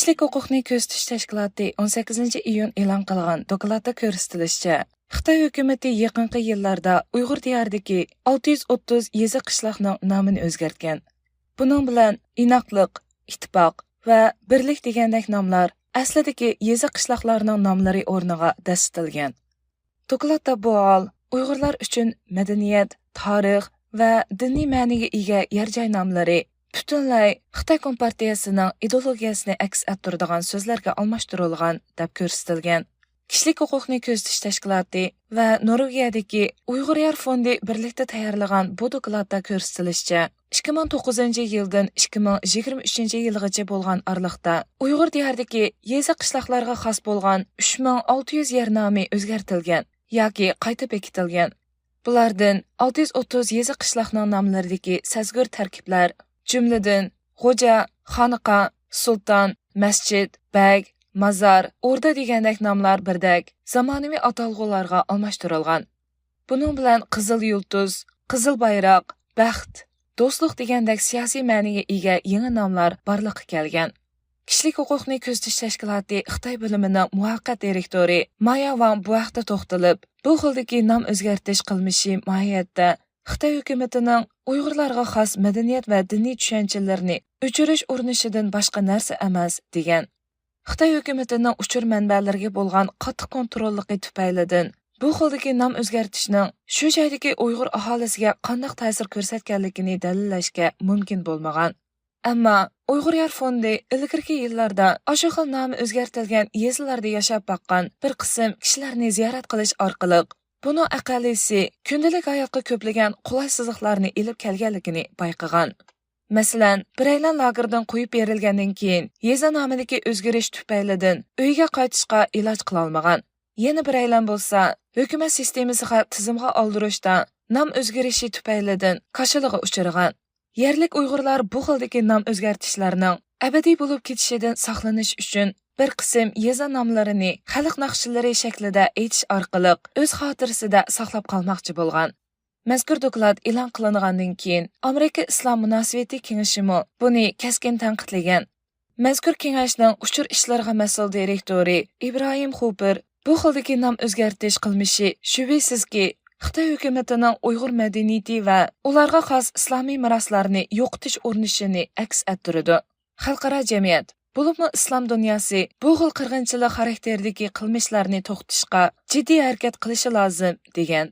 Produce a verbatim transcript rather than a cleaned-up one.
كىشىلىك ھوقۇقنى كۆزىتىش تەشكىلاتى ئون سەككىزىنچى ئىيۇن ئېلان قىلغان دوكلاتتا كۆرسىتىلىشىچە، خىتاي ھۆكۈمىتى يېقىنقى يىللاردا ئۇيغۇر دىيارىدىكى ئالتە يۈز ئوتتۇز يېزا قىشلاقنىڭ نامىنى ئۆزگەرتكەن. بۇنىڭ بىلەن ئىناقلىق، ئىتتىپاق ۋە بىرلىك دېگەندەك ناملار ئەسلىدىكى يېزا قىشلاقلارنىڭ ناملىرى ئورنىغا دەسسىتىلگەن. دوكلاتتا بۇ ھال ئۇيغۇرلار ئۈچۈن مەدەنىيەت، تارىخ ۋە دىنىي مەنىگە ئىگە يەر جاي ناملىرى پۈتۈنلەي خىتاي كومپارتىيەسىنىڭ ئىدېئولوگىيەسىنى ئەكس ئەتتۈرىدىغان سۆزلەرگە ئالماشتۇرۇلغان، دەپ كۆرسىتىلگەن. كىشىلىك ھوقۇقنى كۆزىتىش تەشكىلاتى ۋە نورۋېگىيەدىكى ئۇيغۇر يار فوندى بىرلىكتە تەييارلىغان بۇ دوكلاتتا كۆرسىتىلىشىچە، ئىككى مىڭ توققۇزىنچى يىلدىن ئىككى مىڭ يىگىرمە ئۈچىنچى يىلغىچە بولغان ئارىلىقتا ئۇيغۇر دىيارىدىكى يېزا قىشلاقلارغا خاس بولغان ئۈچ مىڭ ئالتە يۈز يەر نامى ئۆزگەرتىلگەن ياكى قايتا بېكىتىلگەن. بۇلاردىن ئالتە يۈز ئوتتۇز يېزا قىشلاقنىڭ ناملىرىدىكى سەزگۈر تەركىبلەر، جۈملىدىن، غوجا، خانىقا، سۇلتان، مەسچىت، بەگ، مازار، ئوردا دېگەندەك ناملار بىردەك زامانىۋى ئاتالغۇلارغا ئالماشتۇرۇلغان. بۇنىڭ بىلەن قىزىل يۇلتۇز، قىزىل بايراق، بەخت، دوستلۇق دېگەندەك سىياسىي مەنىگە ئىگە يېڭى ناملار بارلىققا كەلگەن. كىشىلىك ھوقۇقنى كۆزىتىش تەشكىلاتى خىتاي بۆلۈمىنىڭ مۇۋەققەت دىرېكتورى مايا ۋاڭ بۇ ھەقتە توختىلىپ، بۇ خىلدىكى نام ئۆزگەرتىش قىلمىشى ماھىيەتتە خىتاي ھۆكۈمىتىنىڭ ئۇيغۇرلارغا خاس مەدەنىيەت ۋە دىنىي چۈشەنچىلىرىنى ئۆچۈرۈش ئۇرۇنۇشىدىن باشقا نەرسە ئەمەس، دېگەن. خىتاي ھۆكۈمىتىنىڭ ئۇچۇر مەنبەلىرىگە بولغان قاتتىق كونتروللۇقى تۈپەيلىدىن، بۇ خىلدىكى نام ئۆزگەرتىشنىڭ شۇ جايدىكى ئۇيغۇر ئاھالىسىگە قانداق تەسىر كۆرسەتكەنلىكىنى دەلىللەشكە مۇمكىن بولمىغان. ئەمما ئۇيغۇر يار فوندى ئىلگىرىكى يىللاردا ئاشۇ خىل نامى ئۆزگەرتىلگەن يېزىلاردە ياشاپ باققان بىر قىسىم كىشىلەرنى زىيارەت قىلىش ئارقىلىق، بۇنىڭ ئەقەللىسى كۈندىلىك ھاياتقا كۆپلىگەن قولايسىزلىقلارنى ئېلىپ كەلگەنلىكىنى بايقىغان. مەسىلەن، بىرەيلەن لاگېردىن قويۇپ بېرىلگەندىن كېيىن يېزا نامىدىكى ئۆزگىرىش تۈپەيلىدىن ئۆيىگە قايتىشقا ئىلاج قىلالمىغان. يەنە بىرەيلەن بولسا ھۆكۈمەت سىستېمىسىغا تىزىمغا ئالدۇرۇشتا نام ئۆزگىرىشى تۈپەيلىدىن كاشىلىغا ئۇچرىغان. يەرلىك ئۇيغۇرلار بۇ خىلدىكى نام ئۆزگەرتىشلەرنىڭ ئەبەدىي بولۇپ كېتىشىدىن ساقلىنىش ئۈچۈن بىر قىسىم يېزا ناملىرىنى خەلق ناخشىلىرى شەكلىدە ئېيتىش ئارقىلىق ئۆز خاتىرىسىدە ساقلاپ قالماقچى بولغان. مەزكۇر دوكلات ئېلان قىلىنغاندىن كېيىن، ئامېرىكا ئىسلام مۇناسىۋىتى كېڭىشىمۇ بۇنى كەسكىن تەنقىدلىگەن. مەزكۇر كېڭەشنىڭ ئۇچۇر ئىشلىرىغا مەسئۇل دىرېكتورى ئىبراھىم خوپېر بۇ خىلدىكى نام ئۆزگەرتىش قىلمىشى شۈبھىسىزكى خىتاي ھۆكۈمىتىنىڭ ئۇيغۇر مەدەنىيىتى ۋە ئۇلارغا خاس ئىسلامىي مىراسلارنى يوقىتىش ئۇرۇنۇشىنى ئەكس ئەتتۈرىدۇ. خەلقئارا جەمئىيەت، بولۇپمۇ ئىسلام دۇنياسى بۇ خىل قىرغىنچىلىق خاراكتېرىدىكى قىلمىشلارنى توختىتىشقا جىددىي ھەرىكەت قىلىشى لازىم، دېگەن.